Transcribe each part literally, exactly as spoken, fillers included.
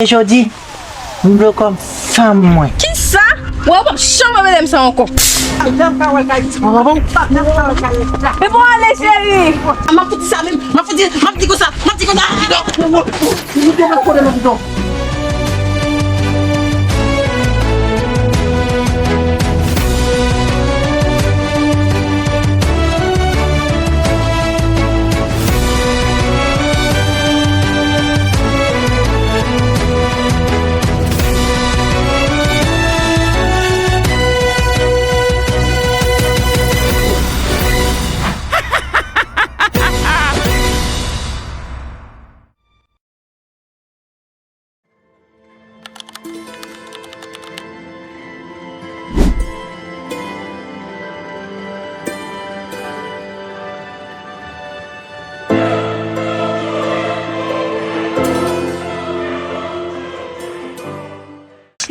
E jodi, m vle w kòm fanm mwen. Kisa? Wè, ou p ap janm anmède m sa ankò. Janm ka wè kay sa. Bon, bon. Janm ka wè kay sa. E bon, ale, cheri. M ap fouti sa menm. M ap fouti, m ap di konsa. M ap di konsa.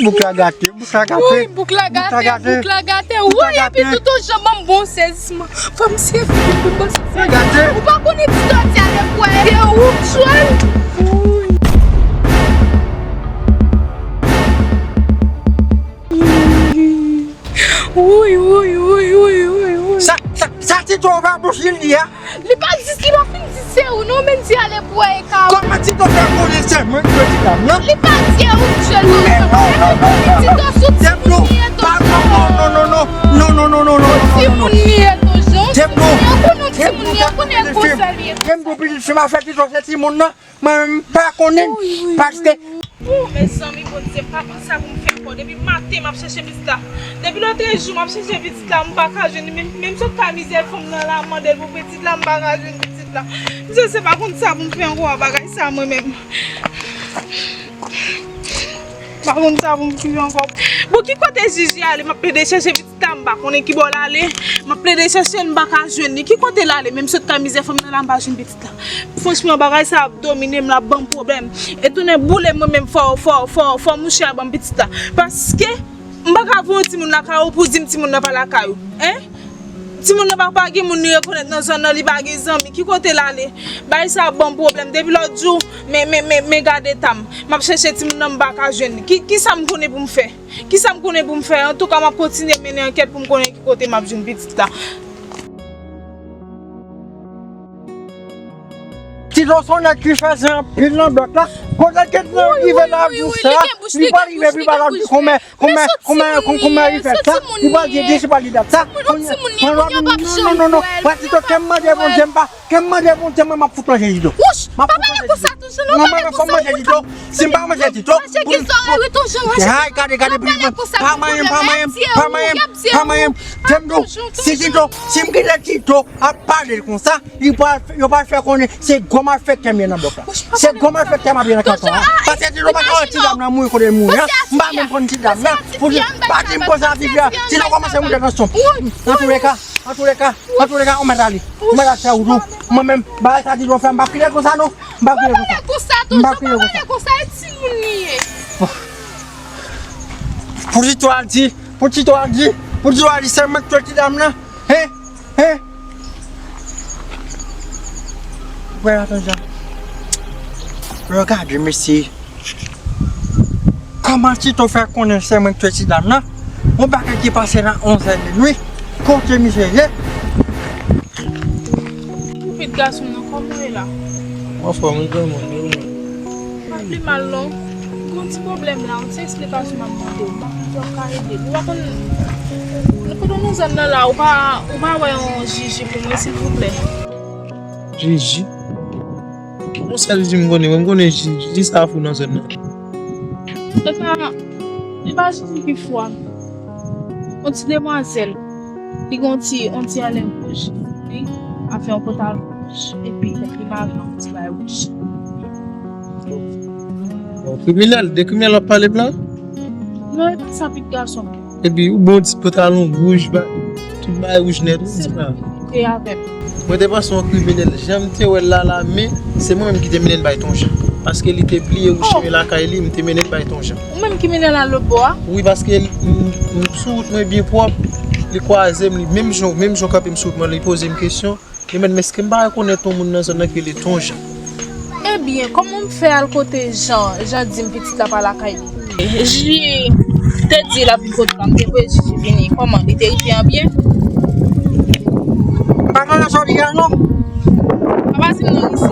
Bouk la gate, bouk la gate. Woy, bouk la gate, bouk la gate. Woy, epi tout yon jan ban m bon sezisman. Fò m sezi, fò m sezi. Ou pa konnen ti dòti a lè pwè. Se ou k jwenn. Woy, woy, woy. Sa, sa, sa ti tò va bouch li di a. Li pa di, li pa fin di se ou non, men di ale pou wè e ka ou. Kòman Tito fè konnen se mwen ki jwenn ti dam nan? Li pa di e ou ki jwenn non. Men non, non, non, non, non. Tito sou timoun li ye tou. Non, non, non, non, non, non, non, non, non, non, non, non, non. Timoun li ye tou, Jan. Timoun li ye, konnen timoun li ye, konnen konsa li ye. Menm pou pitit fi m a fè Tito se timoun nan. Mwen menm m pa konnen, paske. Oh, mezanmi, Bondye, pa konn sa pou m fè ankò. Depi maten, m ap chèche pitit la. Depi lòtrejou, m ap chèche pitit la, m pa ka jwenn li. Menm, menm sot ka mizè fanm nan la, mande l pou pitit la, m pa ka jwenn pitit la. Mezanmi, se pa konn sa pou m fè ankò a bagay sa, mwen menm. M pa konn sa pou m fè ankò. Bon, ki kote Jiji ale? M ap plede chèche pitit la, m pa konnen ki bò l ale. M ap plede chèche l, m pa ka jwenn li. Ki kote l ale? Menm sot ka mizè fanm nan la, m pa jwenn pitit la. Franchman, bagay sa ap domine m, l ap ban m pwoblèm. E tounen boule mwen menm, fò, fò, fò, fò mouche a ban m pitit la. Paske m pa ka voye yon timoun lakay ou pou di m timoun nan pa lakay ou. Hein? Timoun nan pa, pa gen moun li rekonèt nan zòn nan, li pa gen zanmi. Ki kote l ale? Bagay sa ap ban m pwoblèm. Depi lòt jou, men, men, men, men gade eta m. M ap chèche timoun nan, m pa ka jwenn li. Ki, kisa m konnen pou m fè? Kisa m konnen pou m fè? Antouka, m ap kontinye mennen ankèt pou m konnen ki kote m ap jwenn pitit la. Tito se yon nèg ki fèzè anpil nan blòk la. Kote l gentan rive la, jou sa, li pa rive pi ba la, kòman, kòman, kòman, kòman li fè sa? Li pa di, di se pa li dat sa. Non, non, non, non. Tito, ke m mande Bondye, m pa Ke m mande Bondye, mwen, m ap fout manje Tito. Wouch, pa pale konsa toujou non, pa pale konsa. Si m pa manje Tito, manje ki zòrèy ou tou, Jan, manje. Ay, gade, gade, pa manyen m, pa manyen m, pa manyen m, pa manyen m. Tande m, si Tito, si m kite Tito ap pale konsa, li pral, yo pral fè konnen se gwo malfektè m ye nan blòk la. Se gwo malfektè m ap ye nan kanton an. Paske Tito pa ka wè ti dam nan mouri kote l mouri an. M pa menm konn ti dam nan. Pou di, pa di m konsa, ti fi a, Tito kòmanse moute tansyon. Antouleka, antouleka, antouleka, ou mèt ale. Ou mèt al fè wout ou. Mwen menm, bagay sa Tito fè, m p ap kite l konsa non. M p ap kite l konsa. M p ap kite l konsa. Pa pale konsa, e timoun li ye. Pou Tito al di, pou Tito al di, pou Tito al di, se mwen k touye ti dam nan. Hein? Hein? Wè, atann jan. Regade, mesye. Kòman Tito fè konnen se mwen k touye ti dam nan? Yon bagay ki pase nan onzè minwi. Kote misye ye? Ou pitit gason m nan, kòman w ye la? Anfòm, wi, granmoun, wi, wi. Pa pi mal non. Gon ti pwoblèm la, yon ti esplikasyon m ap mande w. M pa konn si w ka ede m. Ou pa konn, kote w nan zòn nan la, ou pa, ou pa wè yon Jiji pou mwen, silvouplè? Jiji? Yon sèl Jiji m konnen, mwen m konnen Jiji, Jiji sa fou nan zòn nan. E pa, e pa Jiji ki fou a. Yon ti demwazèl. Li gen yon ti, yon ti anlè wouj. Wi, avè yon pantalon wouj. Epi tèt li mare nan yon ti bagay wouj. Yon kriminèl, de kriminèl w ap pale m la? Non, e pa sa, pitit gason m. Epi ou bon ti pantalon wouj, ba, tout bagay wouj nèt, ou di sa. Se li avè m. Mwen te panse yon kriminèl, jan m te wè l la la, men se mwen menm ki te mennen l bay Ton Jan. Paske li te bliye wouj chemen lakay li, m te mennen l bay Ton Jan. Ou menm ki mennen l al lòt bò a? Wi, paske m, m, m sou wout mwen byen pwòp, li kwaze m, li menm jan, menm jan w kanpe m sou wout mwen, li poze m kesyon, li mande m èske m pa rekonèt yon moun nan zòn nan ki rele Ton Jan. E Byen, kòman m fè al kote Jan? Jan di m pitit la pa lakay li. Jiji te di l ap vin kote w la, m te voye Jiji vini. Kòman, li te rive an byen? M pa tande sa w di a non. Papa di m non isi.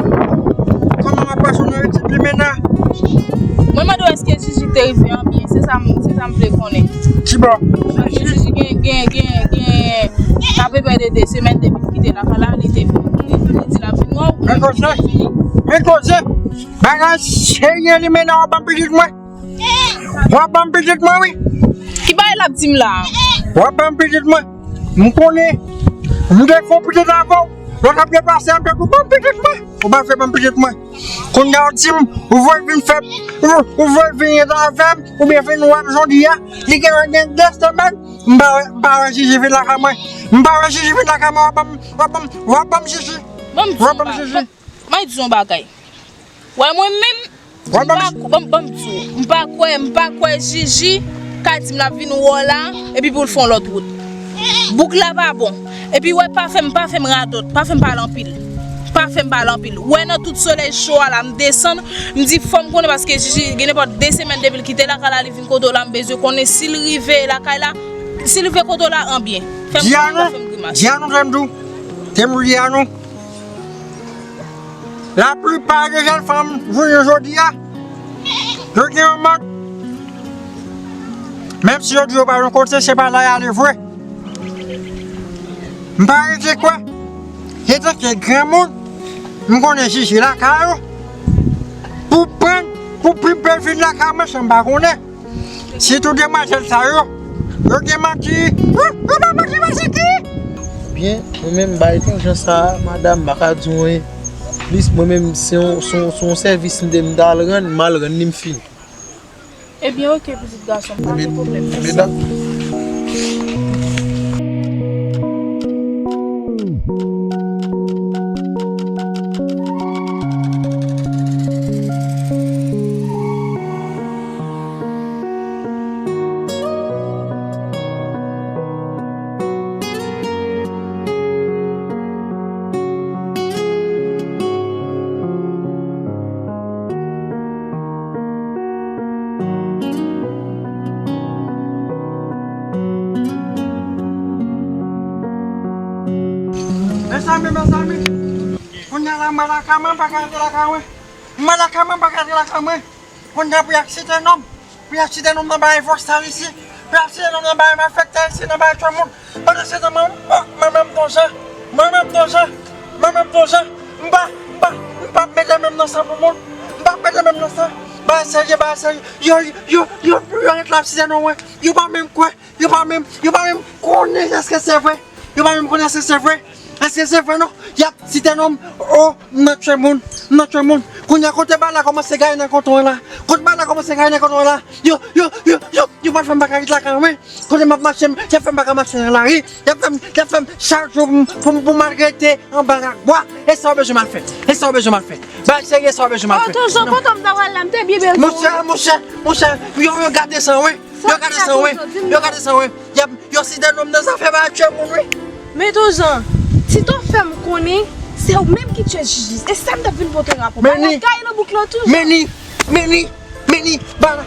Kòman m ap pase w nan etid limena? Mwen mande w èske Jiji te rive an byen, se sa m, se sa m vle konnen. Kibò? Jiji gen, gen, gen, gen apeprè de, de semèn depi l kite lakay la, li te vin, li, li di l ap vin wè w. Men koze, men koze. Bagay serye limena w ap ban m pitit mwen. W ap ban m pitit mwen wi. Ki bagay l ap di m la? W ap ban m pitit mwen. M konnen m te fè yon pitit avè w. Lè w t ap deplase a, m te di w ban m pitit mwen. Ou pa vle ban m pitit mwen. Kounye a w di m ou vle vin fè, ou, ou vle vin ret avè m oubyen vin wè m jodi a. Li gen, gen de semèn m pa wè, m pa wè Jiji vin lakay mwen. M pa wè Jiji vin lakay mwen, w ap ban m, w ap ban m, w ap ban m Jiji. Ban m di w yon bagay. M ap di w yon bagay. Wè mwen menm, m pa, ban m, ban m di w, m pa kwè, m pa kwè Jiji ka di m l ap vin wè w la, epi pou l fè yon lòt wout. Bouk la pa bon. Epi wè pa fè m, pa fè m radòt, pa fè m pale anpil. Pa fè m pale anpil. Wè nan tout solèy cho a la, m desann, m di fò m konnen paske Jiji gen nenpòt de semèn depi l kite lakay la, li vin kote w la, m bezwen konnen si l rive lakay la, si l rive kote w la, anbyen. Fè m konnen, pa fè m grimas. Di a nou, di a nou, tèm di a nou. Laplipa de jèn fanm jounen jodi a, yo gen yon mòd. Menm si yo di yo pa yon kote, se pa la y ale vre. M pa rete kwè. Etanke granmoun, m konnen Jiji lakay ou. Pou prank, pou pimpe vin lakay mwen, sa m pa konnen. Sitou demwazèl sa yo, yo gen manti. Ou, ou pa manti, manti ki? Byen, mwen menm bay tan jan sa a, madanm, m pa ka di w anyen. Plis, mwen menm, se yon, se yon, se yon sèvis m te, m t al rann, m al rann li, m fini. Ebyen, oke, pitit gason m, pa gen pwoblèm. Mèsi. Mezanmi, mezanmi, kounye a la, m al lakay mwen, m pa ka rete lakay mwen. M al lakay mwen, m pa ka rete lakay mwen. Kounye a pou y al site nonm, pou y al site nonm nan bay vòs sal isi, pou y al site nonm nan bay malfektè isi, nan bay tchè moun. Pandan se tan, mwen, oh, mwen menm Don Jan, mwen menm Don Jan, mwen menm Don Jan, m pa, m pa, m pa mete men m nan sa pou moun, m pa mete men m nan sa. Bagay serye, bagay serye. Yo, yo, yo, yo ret la ap site non mwen. Yo pa menm kwè, yo pa menm, yo pa menm konnen èske se vre. Yo pa menm konnen èske se vre. Èske se vre non? Y ap site non m. Oh, m nan tchè moun, m nan tchè moun. Kounye a kote bal la kòmanse gaye nan kanton an la. Kote bal la kòmanse gaye nan kanton an la. Yo, yo, yo, yo, yo pral fè m pa ka ret lakay mwen. Kote m ap mache, y ap fè m pa ka mache nan lari. Y ap fè m, y ap fè m chak jou pou m, pou m, pou m al rete anba rak bwa. E sa w bezwen m al fè? E sa w bezwen m al fè? Bagay serye, sa w bezwen m al fè? Oh, Ton Jan, kote m ta pral la, m te byen bezwen w. Monchè, monchè, monchè, yo, yo gade san wi. Yo gade san wi. Yo gade san wi. Y ap, yo site non m nan zafè bagay tchè moun wi. Men Ton Jan, Tito fè m konnen se ou menm ki tchè Jiji. E sa m t ap vin pote rapò. Bagay gaye nan bouk lan toujou. Meni, meni, meni, bala,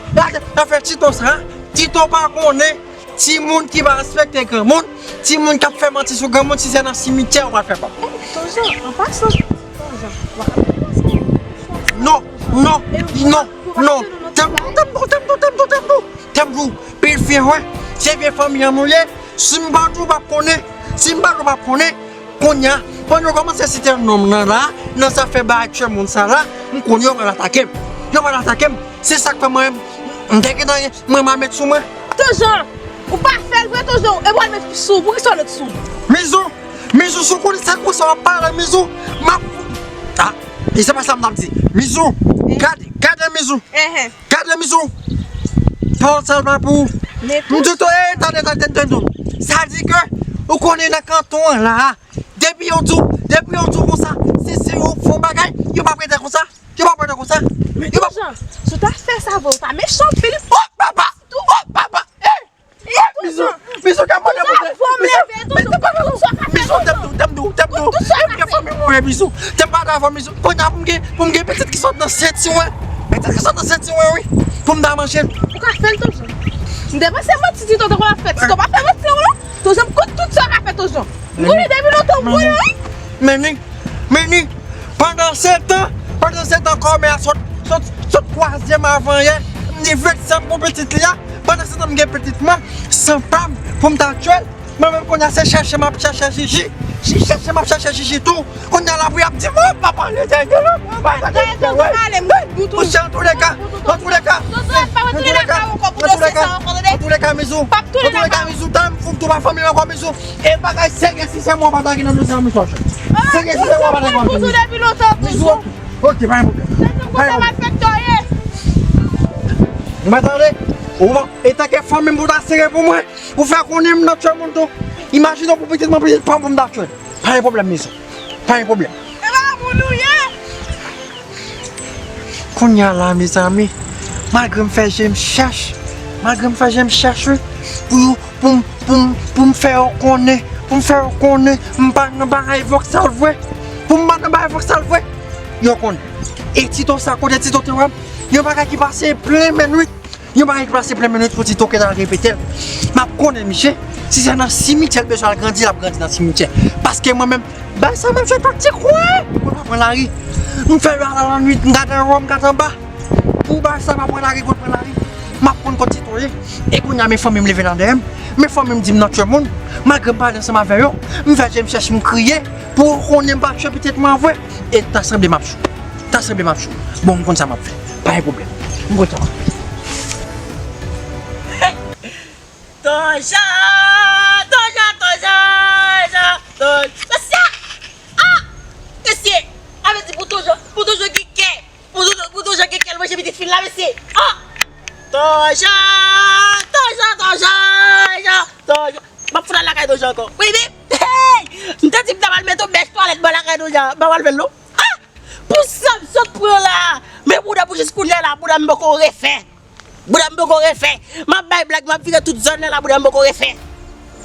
afè Tito sa, Tito pa konnen timoun ki pa respekte granmoun, timoun k ap fè manti sou granmoun, si se nan simityè ou pral fè pa. Ton Jan, an pasan, Ton Jan, w ap Non, non, non, non. Tanpri, tanpri, tanpri, tanpri, tanpri. Tanpri, pil fye, wi. Se vye fanmi an nou ye. Si m pa di w, w p ap konnen. Si m pa di w, w p ap konnen. Kounye a, pandan yo kòmanse site non m nan la, nan zafè bagay tchè moun sa la, m konnen yo pral atake m. Yo pral atake m. Se sa k fè mwen, m te gentan, mwen m a met sou mwen. Ton Jan, ou pa fè l vre, Ton Jan, e w al met sou, poukisa w met sou? Mizou, Mizou, si w konnen se konsa w ap pale, Mizou, m ap, ah, e se pa sa m t ap di. Mizou, gade, gade Mizou. Gade Mizou. Pawòl sa yo pa pou ou. M di tou, eh, tande, tande, tande, tande. Sa di ke, ou konnen nan kanton an la, depi yo di w, depi yo di w konsa, si, si yo fè yon bagay, yo pa prete konsa. Yo pa prete konsa. Men Ton Jan, si w ta fè sa vre, ou ta mechan anpil. Oh, papa! Oh, papa! Eh! Mizou, Mizou, kè mwen, kè mwen. Mizou, Mizou, tèm dou, tèm dou, tèm dou. Tèm gen fanmi mwen, Mizou. Tèm pa Avan mizou, kounye a pou m gen, pou m gen pitit ki sot nan senti mwen. Pitit ki sot nan senti mwen, wi. Pou m ta manje l. Ou ka fè l, Tojan. M te panse manti Tito te konn ap fè. Tito pa fè manti, non. Tojan, m konn tout sa w ka fè, Tojan. M konnen depi lontan, m konnen, wi. Meni, meni, pandan se tan, pandan se tan, kòmè a sot, sot, sot kwaze m avan yè. M di vèt sa m pou pitit li a. Pandan se tan, m gen pitit mwen, san pa m, pou m ta tchwe l. Mwen menm kounye a se chèche m ap chèche Jiji. Jiji chèche m ap chèche Jiji tou. Kounye a la pou y ap di m, "Oh, papa, li te gen lòt mwen pa tande." Monchè, antouleka, antouleka, antouleka, antouleka, antouleka, mizou, antouleka, mizou, tann m fout tou pa fanmi ankò, mizou. E bagay serye, si se mwen pa ta gen nan dosye a, mizou. Serye, si se mwen pa ta gen nan dosye a, mizou. Ok, pa gen pwoblèm. Pa gen pwoblèm. Ou pa tande? Ou bon, e tanke fanmi m pou ta sere pou mwen. Ou fè konnen m nan tchwe moun tou. Imajine w pou pitit mwen, pitit pa m pou m ta tchwe l. Pa gen pwoblèm, mizou. Pa gen pwoblèm. Kounye a la, mezanmi, malgre m fè je m chèch, malgre m fè je m chèch, wi, pou, pou, pou, pou m fè yo konnen, pou m fè yo konnen, m pa nan bagay vòksal vre, pou m pa nan bagay vòksal vre, yo konnen. E Tito sa, kote Tito te wè m, yon bagay ki pase plen men nwit. Yon bagay ki pase plen men nwit pou Tito ki t al repete l. M ap konnen misye, si se nan simityè l bezwen al grandi, l ap grandi nan simityè. Paske mwen menm, bay sa menm se taktik, wi. Mwen pa pran lari. M fè yo al annwit, m gade anwo, m gade anba. Pou bay sa pa pran lari, konn pran lari. M ap konn kot Tito ye. E kounye a, men fanmi m leve nan dèyè m. Men fanmi m di m nan tchwe moun. Malgre m pale ansanm avè yo, m fè je m chèch, m kriye. Pou yo konnen m pa tchwe pitit mwen an vre. E ta sanble m ap chou. Ta sanble m ap chou. Bon, m konn sa m ap fè. Pa gen pwoblèm. M konn sa m ap fè. Tojan! Tojan! Tojan! Tojan! Mesye! Ah! Mesye! A vle di pou Tojan, pou Tojan gen kè, pou Tojan, pou Tojan gen kè l manje pitit fi l la, mesye! Ah! Tojan! Tojan! Tojan! Tojan! M ap fout al lakay Tojan ankò. Wi, wi. Hey! M te di m ta pral mete yon bèch twalèt bò lakay Tojan. M pa pral fè l non. Ah! Pou sa m sot pran la, men bouda pou jis kounye a la, bouda m poko refè. Bouda m poko refè. M ap bay blag, m ap vire tout zòn nan la, bouda m poko refè.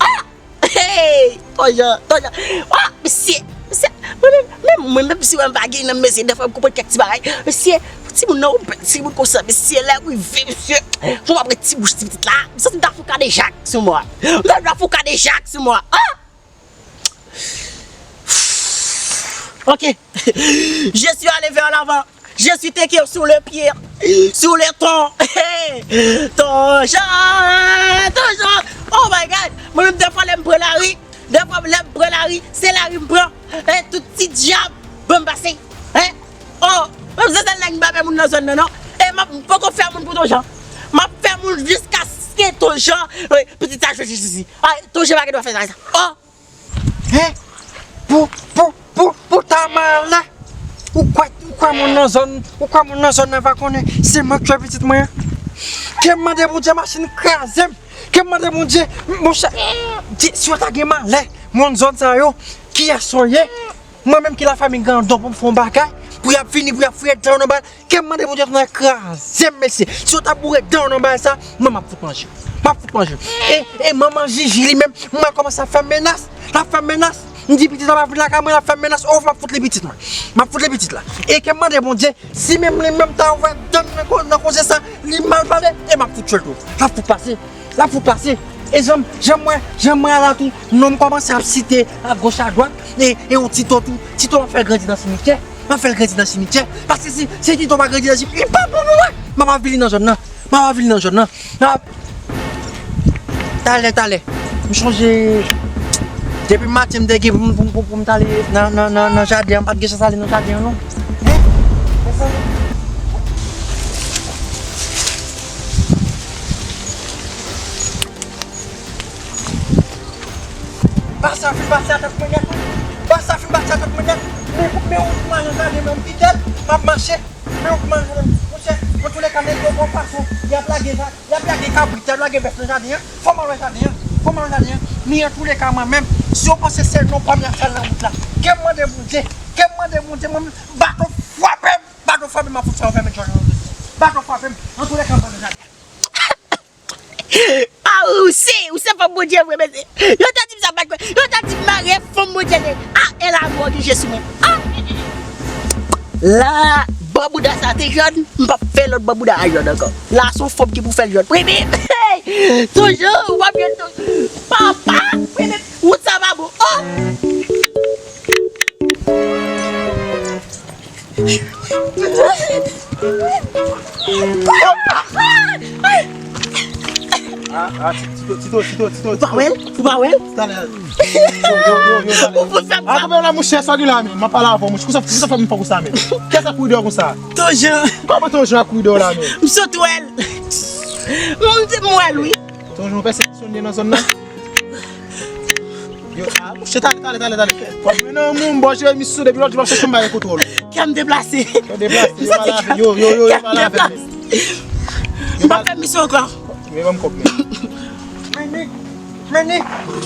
Ah! Hey! Tojan, Tojan. Ah, mesye, mesye, mwen menm, menm, mwen menm si mwen pa gen nanm, mesye, dèfwa m konprann kèk ti bagay. Mesye, timoun nan, yon bèl timoun konsa, mesye, lè rive, mesye, fò m ap ret ti bouch ti pitit la. M santi m ta fou kadejak sou mwen. M santi m ta fou kadejak sou mwen. Ah! Ok. Je suis allé vers l'avant. Je suis teke sur le pied, sur le ton. Tojan, Tojan. Oh my God. Mwen menm, dèfwa lè m pran lari, dèfwa lè m pran lari, se lari m pran. E tout ti dyab, ban m pase. Hein? Oh, mwen se sèl nèg m pa fè moun nan zòn nan, non. E m ap poko fè moun pou Tojan. M ap fè moun jiskaske Tojan, eh, pitit sa jwe jistis. Ay, Tojan pa gen dwa fè sa. Oh! Hein? Pou, pou, pou, pou ta malè. Ou kwè, ou kwè moun nan zòn, ou kwè moun nan zòn nan va konnen se mwen k tchwe pitit mwen an? Ke m mande Bondye machin kraze m. Ke m mande Bondye, monchè, di, si yo ta gen malè, moun zòn sa yo, kiyès yo ye? Mwen menm ki lafanmi Grandon pou m fè yon bagay, pou y ap vini, pou y ap foure dan yo nan bagay, ke m mande Bondye tonton kraze m, mesye. Si yo ta boure dan yo nan bagay sa, mwen m ap fout manje. M ap fout manje. E, e manman Jiji li menm, mwen kòmanse ap fè menas. L ap fè menas. M di pitit la pa vin lakay mwen, l ap fè menas. Oh, m ap fout li pitit mwen. M ap fout li pitit la. E ke m mande Bondye, si menm li menm ta wè dan nan ko-, nan koze sa, li mal pale, e m ap fout tchwe l tou. L ap fout pase. L ap fout pase. E jan m, jan m wè, jan m wè a la tou, non m kòmanse ap site agoch adwat, e, e yon Tito tou, Tito m ap fè l grandi nan simityè, m ap fè l grandi nan simityè, paske si, si Tito pa grandi nan simityè, li pa bon pou mwen, m ap avili nan zòn nan, m ap avili nan zòn nan, m ap, talè, talè, m chonje, depi maten m te gen pou m, pou m, pou m, pou m t ale nan, nan, nan, nan jaden an, m pa t gen chans ale nan jaden an non. Basa fin pase atèt mwen nèt. Basa fin pase atèt mwen nèt. Men, men yon ti manje nan jaden, men m kite l, m ap mache. Men yon ti manje nan jaden. Monchè, antouleka, nèg yo gon fason. Y ap lage, y ap lage kabrit, y ap lage bèf nan jaden an. Fò m al wè jaden an. Fò m al wè jaden an. Men antouleka, mwen menm, si yo panse se non pa m y ap fè nan wout la. Ke m mande Bondye. Ke m mande Bondye, mwen menm, bato frape m. Bato frape m, m ap fout fè yo fèmen djòl nan wout la. Bato frape m. Antouleka, m pral nan jaden an. Ah, ou se, ou se fanm Bondye vre, mesye. Yo te di m sa, m pa t kwè. Yo te di m mare fanm Bondye li ye. Ah, e la mò ki jwe sou mwen. Ah! La, ban bouda sa te jòn, m p ap fè lòt ban bouda a jòn ankò. La, se yon fanm ki pou fè l jòn. Premye, toujou, w ap jwenn toujou. Papa, premye, wout sa pa bon. Oh! Ah, ah, Tito, Tito, Tito, Tito, Tito. Ou pa wè l? Ou pa wè l? Talè. Yo, yo, yo, yo, talè. Ou fout fè m sa. Ah, konbyen la, monchè, sa gen la, men? M ap pale avè w, monchè. Kisa, kisa fè m fè konsa, men? Kisa kouri dèyè w konsa? Ton Jan. Kòman Ton Jan ap kouri dèyè w la, men? M sot wè l. M, m wè l, wi. Ton Jan, pèsekisyon li nan zòn nan. Yo, ah, monchè, talè, talè, talè, talè. W ap mennen yon moun, bò Jeremi sou depi lòt jou, w ap chèche m ba yo kontwòl. Kè m deplase. Yo deplase, yo pale avè, yo, yo, yo, yo pale avè m. M p ap fè misyon ankò. Men ban m kòb, men. Meni, meni,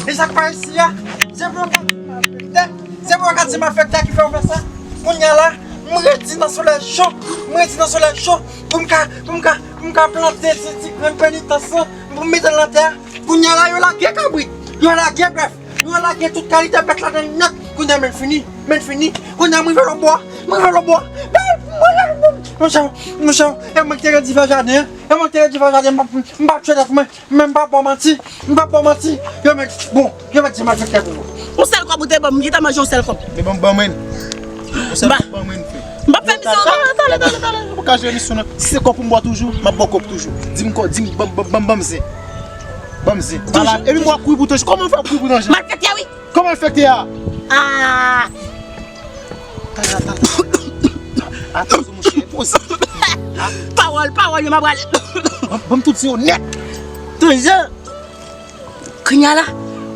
e sa k pa isi a? Se pou yo ka di m afekte. Se pou yo ka di m afekte ki fè w fè sa. Kounye a la, m redi nan solèy cho. M redi nan solèy cho. Pou m ka, pou m ka, pou m ka plante ti, ti grenn penitans lan. Pou m mete l nan tè a. Kounye a la, yo lage kabrit. Yo lage bèf. Yo lage tout kalite bèt ladan l nèt. Kounye a, men fini. Men fini. Kounye a, m rive lòbò a. M rive lòbò a. Monchè, monchè, e mwen ki te redi fè jaden an. E mwen ki te redi fè jaden an. M p ap, m p ap tchwe tèt mwen. Men m p ap ba w manti. M p ap ba w manti. Yo mèt, bon, yo mèt di malfektè toujou. Yon sèl kòb ou te ban m, m gentan manje yon sèl kòb. Men ban, ban mwen. Yon sèl kòb, ban mwen, frè. M p ap fè misyon ankò. Talè, talè, talè, talè. Ou ka jere misyon nan. Si se kòb pou m ba w toujou, m ap ba w kòb toujou. Di m kò, di m, ban, ban, ban, ban m zen. Ban m zen. Toujou. Epi m wè w ap kouri pou Ton Jan. Kòman w fè ap kouri pou Ton Jan? Malfektè, wi. Kòman l fè k te a? Ah! Talè, talè. Atò, monchè, poze. Pawòl, pawòl, yo m ap rale. Ban, ban m tout di yo nèt. Ton Jan. Kounye a la,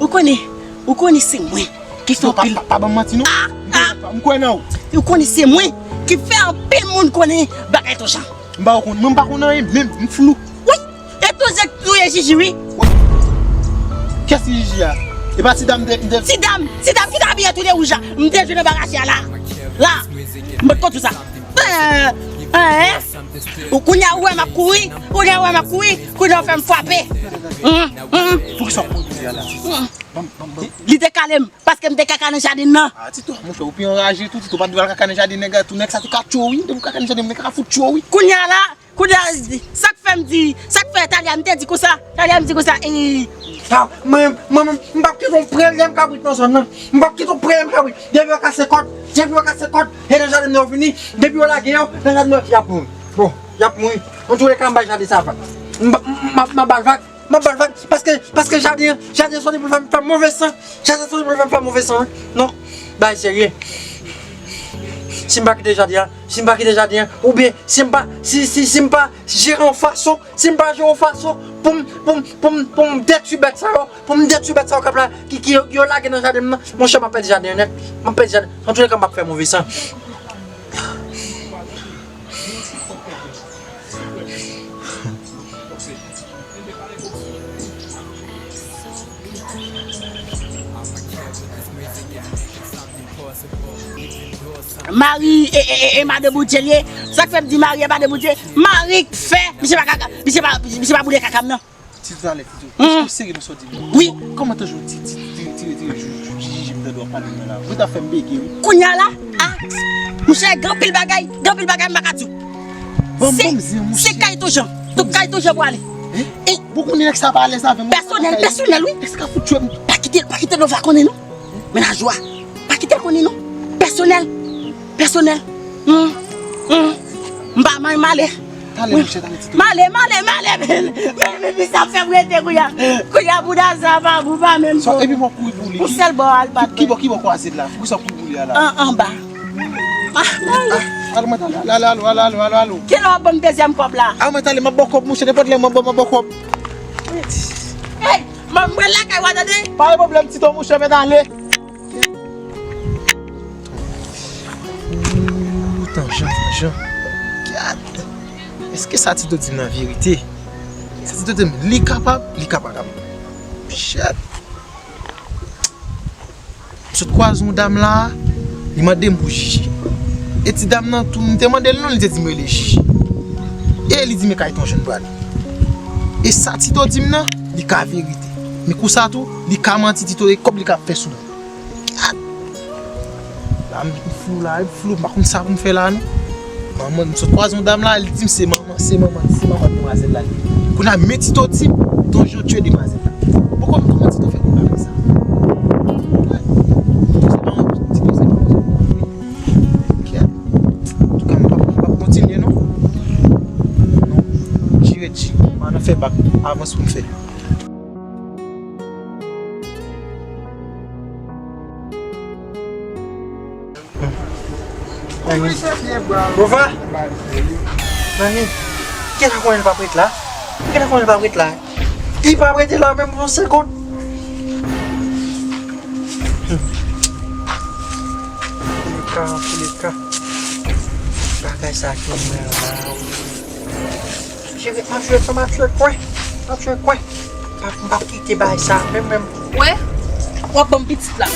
ou konnen, ou konnen se mwen ki fè anpil. Pa, pa, pa ban m manti, non. Ah, ah. M kwè nan ou. Ou konnen se mwen ki fè anpil moun konnen bagay Ton Jan. M pa konn, mwen m pa konn anyen, menm, m flou. Wi, e Ton Jan k touye Jiji, wi. Kiyès ki Jiji a? E pa ti dam de, de... Ti dam, ti dam ki te abiye tou de wouj la. M te jwenn anba raje a la. La, m pot kontou sa. Eh, eh, eh. Ou kounye a ou wè m ap kouri, kounye a ou wè m ap kouri, kounye a ou fè m frape. Hum, hum. Poukisa w ap kouri kounye a la? Hum. Ban m, ban m, ban m. Li te kale m, paske m te kaka nan jaden nan. Ah, Tito, monchè, ou pi anraje tou, Tito, pa t dwe al kaka nan jaden nèg la tou, nèg sa te ka tchwe w, wi, depi w kaka nan jaden, nèg la ka fout tchwe w, wi. Kounye a, kounye a, sa k fè m di, sa k fè Talya, m te di konsa, Talya, m di konsa, e. Ah, mwen, mwen, mwen, m p ap kite w premye kabrit nan zòn nan. M p ap kite w premye kabrit. Depi yo kase kòd, depi yo kase kòd, e nan jaden nan yo vini. Depi yo lage yo, nan jaden nan yo, y ap mouri. Bon, y ap mouri. Antouka, m bay jaden sa vag. M, m, m, m ap ba l vag. M ap ba l vag. Paske, paske jaden an, jaden an soti pou l fè m fè move san. Jaden an soti pou l fè m fè move san, wi. Non. Bay serye. Si m pa kite jaden an, si m pa kite jaden an, oubyen si m pa, si, si, si m pa jere yon fason, si m pa jere yon fason pou m, pou m, pou m, pou m detwi bèt sa yo, pou m detwi bèt sa yo k ap la, ki, ki yo, yo lage nan jaden m nan, monchè, m ap pèdi jaden an nèt. M ap pèdi jaden. Antouleka, m p ap fè move san. Mari e, e, e, e madan Bondye l ye. Sa k fè m di Mari e madan Bondye? Mari k fè misye pa kaka, misye pa, misye pa boule kaka m nan. Ti talè, Tito. Èske w serye nan sa w di m nan? Wi. Kòman Ton Jan ti, ti, ti, ti retire jou, jou, Jiji m tande w ap pale m nan la? Ou ta fè m bege, wi. Kounye a la, a, monchè, gen anpil bagay, gen anpil bagay m pa ka di w. Ban m, ban m zen, monchè. Se kay Ton Jan. Tout kay Ton Jan pou ale. E, ou konnen nèg sa pa alèz avè m. Pèsonèl, pèsonèl, wi. Nèg sa ka fout tchwe m. Pa kite l, pa kite Nova konnen, non. Mennaj ou a. Pa kite l konnen, non. Pèsonèl. Pèsonèl. Hmm. Hmm. M pa, m, m ale. Talè, monchè, talè, Tito. M ale, m ale, m ale, men, men, men, men, sa fè m rete kounye a. Kounye a, bouda sa pa bon, pa menm bon. Epi m ap kouri pou li. Yon sèl bò al bat. Ki, ki bò, ki bò kwaze l la? Poukisa w ap kouri pou li a la? An, anba. Ah, ale. Ah, ale, mwen, talè, ale, ale, ale, ale, ale, ale. Kilè w ap ban m dezyèm kòb la? Ah, mwen, talè, m ap ba w kòb, monchè, nenpòt lè, m ap, m ap ba w kòb. Hey, m, mwen lakay ou a, tande? Pa gen pwoblèm, Tito, monchè, mèt ale. Ooh, Tan Jan, Tan Jan. Gad. Èske sa Tito di m nan verite? Sa Tito di m, li kapab, li ka pa kapab. Shit. M sot kwaze yon dam la, li mande m pou Jiji. E ti dam nan tou, m te mande l non, li te di m rele Jiji. E li di m e kay Ton Jan m prale. E sa Tito di m nan, li ka verite. Men kou sa tou, li ka manti, Tito, e kòb li ka fè sou mwen. Gad! La, m flou la, m flou, m pa konn sa pou m fè la, non. Manman, m sot kwaze yon dam la, li di m se manman, se manman, se manman demwazèl la li ye. Kounye a, men Tito di m, Don Jan tiye demwazèl la. Poko m kòman Tito fè konn bagay sa. Se pa yon Tito, se pa yon. Kèt. Antouka, m p ap, m p ap kontinye, non. Non. Jire G. M ann fè bak. Avans pou m fè. Bova! Mami, kèt a konnen l p ap ret la? Kèt a konnen l p ap ret la? Li p ap rete la menm pou yon segonn. Antouleka, antouleka. Bagay sa ki mwen la. Cheri, m ap jwe, m ap jwe kwè. M ap jwe kwè. M p ap, m p ap kite bagay sa menm, menm. Wè, w ap ban m pitit la.